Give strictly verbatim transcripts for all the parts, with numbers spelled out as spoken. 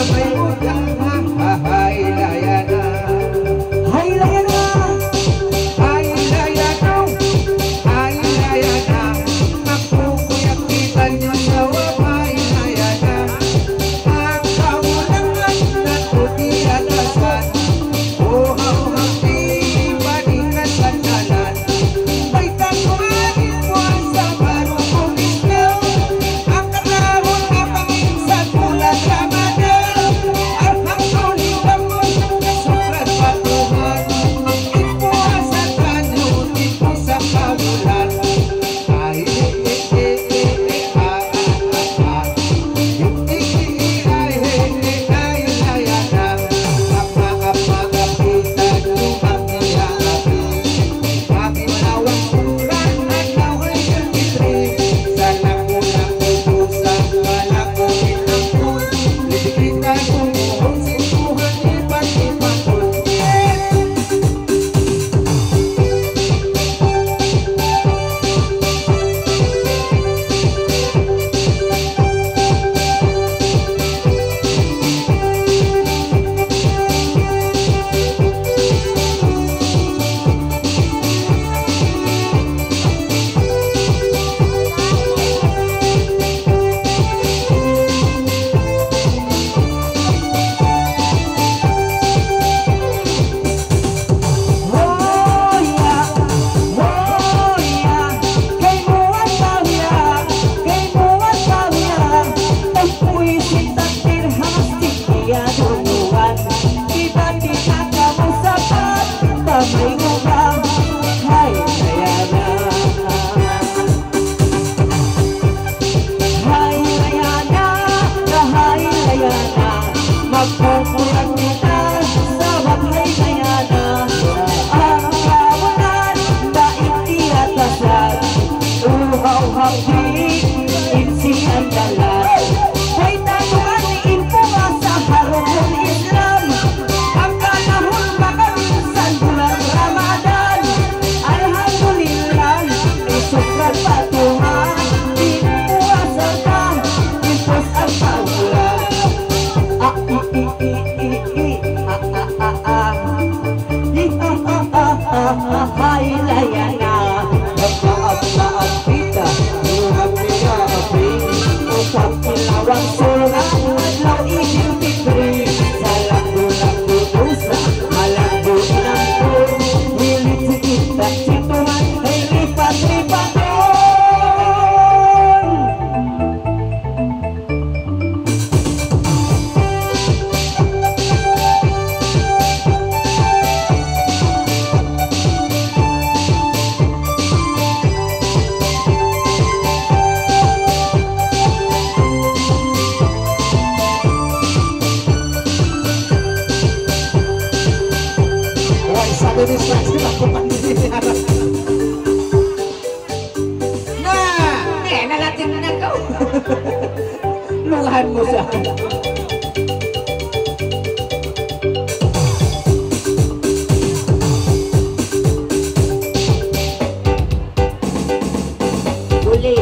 Way sabi ni Stas, kita ko pandiri. Na, eh, nalating na ko. Luhan mu sa. Uli.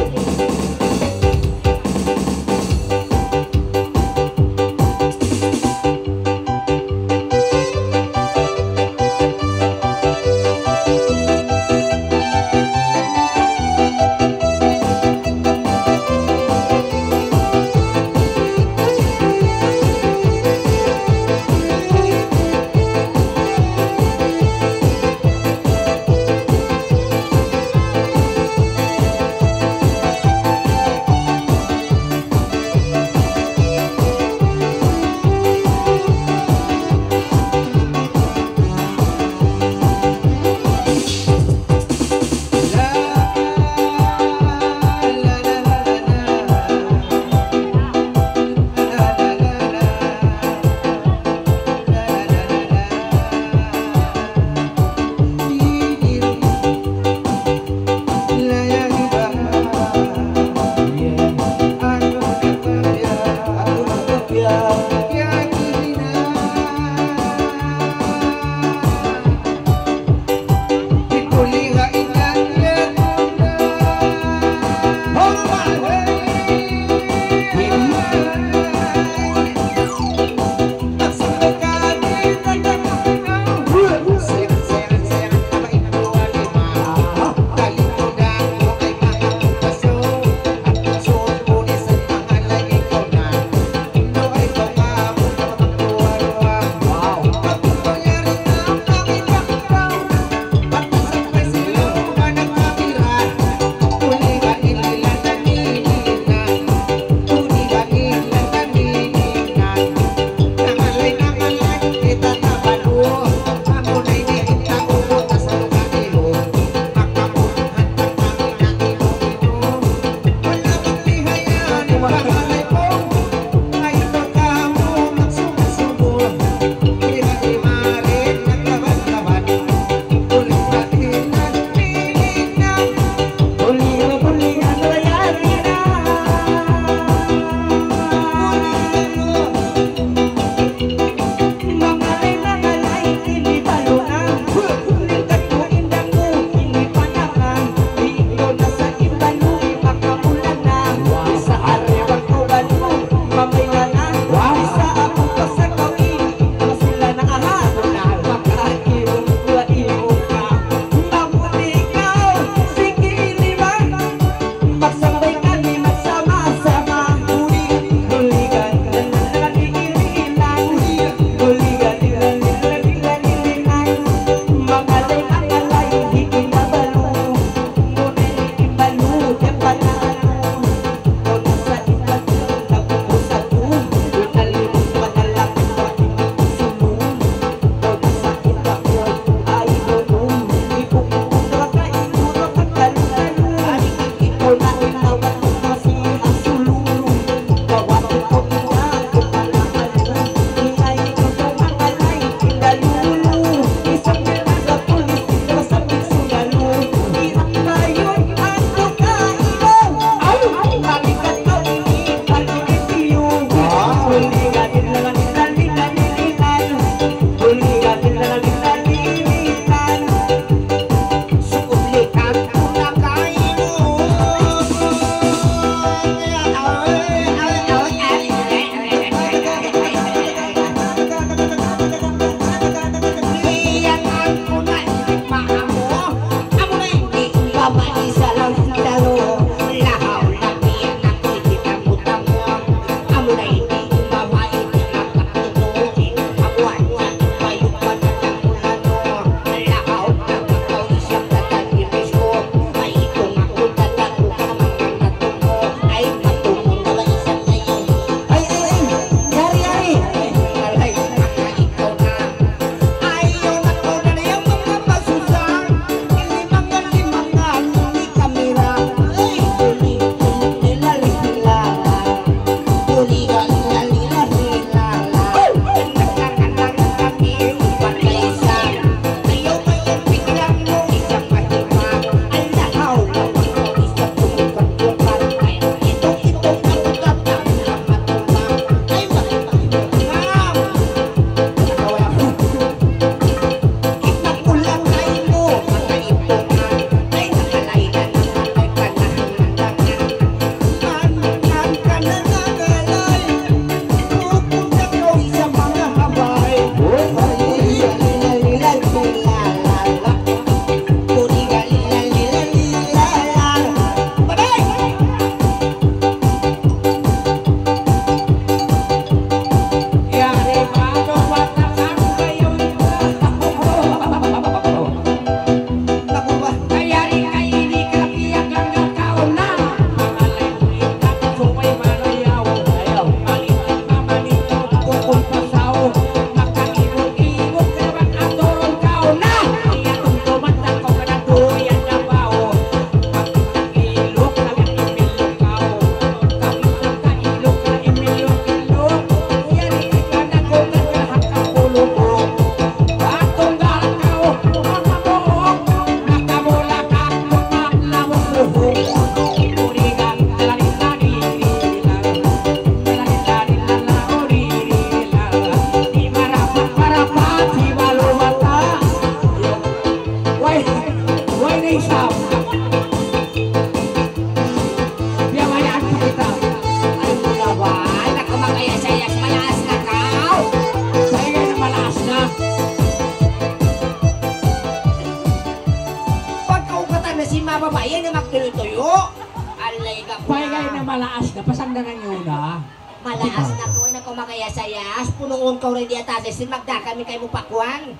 Pay kaw na malaas na, pasanggangan niyu na. Malaas na tuud, na kaw magayas-ayas, punuun kaw rin diya taas, sin magda kami kaymu pa kuwan.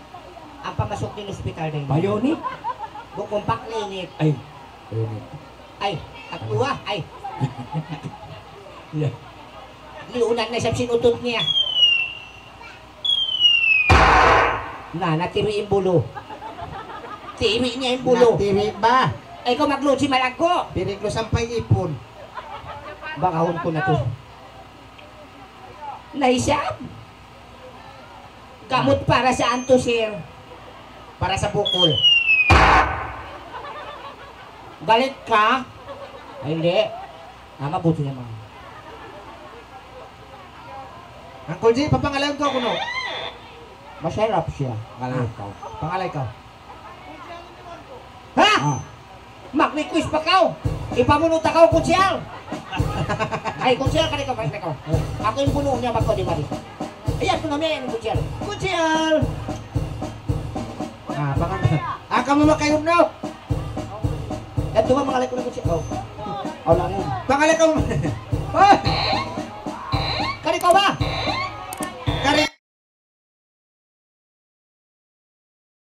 Ampa masuk in hospital din. Payunik? Bukun pa klinik. Ay, payunik. Ay, at uwa, ay. Yeah. Liunan na isab sin utot niya. Na, natiri in bulu. Tiri niya in bulu. Natiri ba? Ay, kaw magluchi malaggu'. Piriglo sampay ipun. Bakahun ku na tuud. Na isab. Gamut para saan tuud, sir? Para sa bukol. Galit ka? Ay, hindi. Ah, mabuti naman. Uncle G, papangalayun kaw kunu'. Masarap siya. Pangalay kaw. Pangalay kaw. Ha? Ah. Mag-request pa kaw. Ipamunu ta kaw, Kunsihal. Ay, Kunsihal, kari kaw, kari kaw. Aku in bunu niya, bako di mari. Ayan, ito na, may Kunsihal. Kunsihal! Ah, pangalayun. Ah, kamu makayun na. Ito ba, mangalay kunu', Kunsihal? Oh. Aw, lang yun. Pangalay kaw. Oh.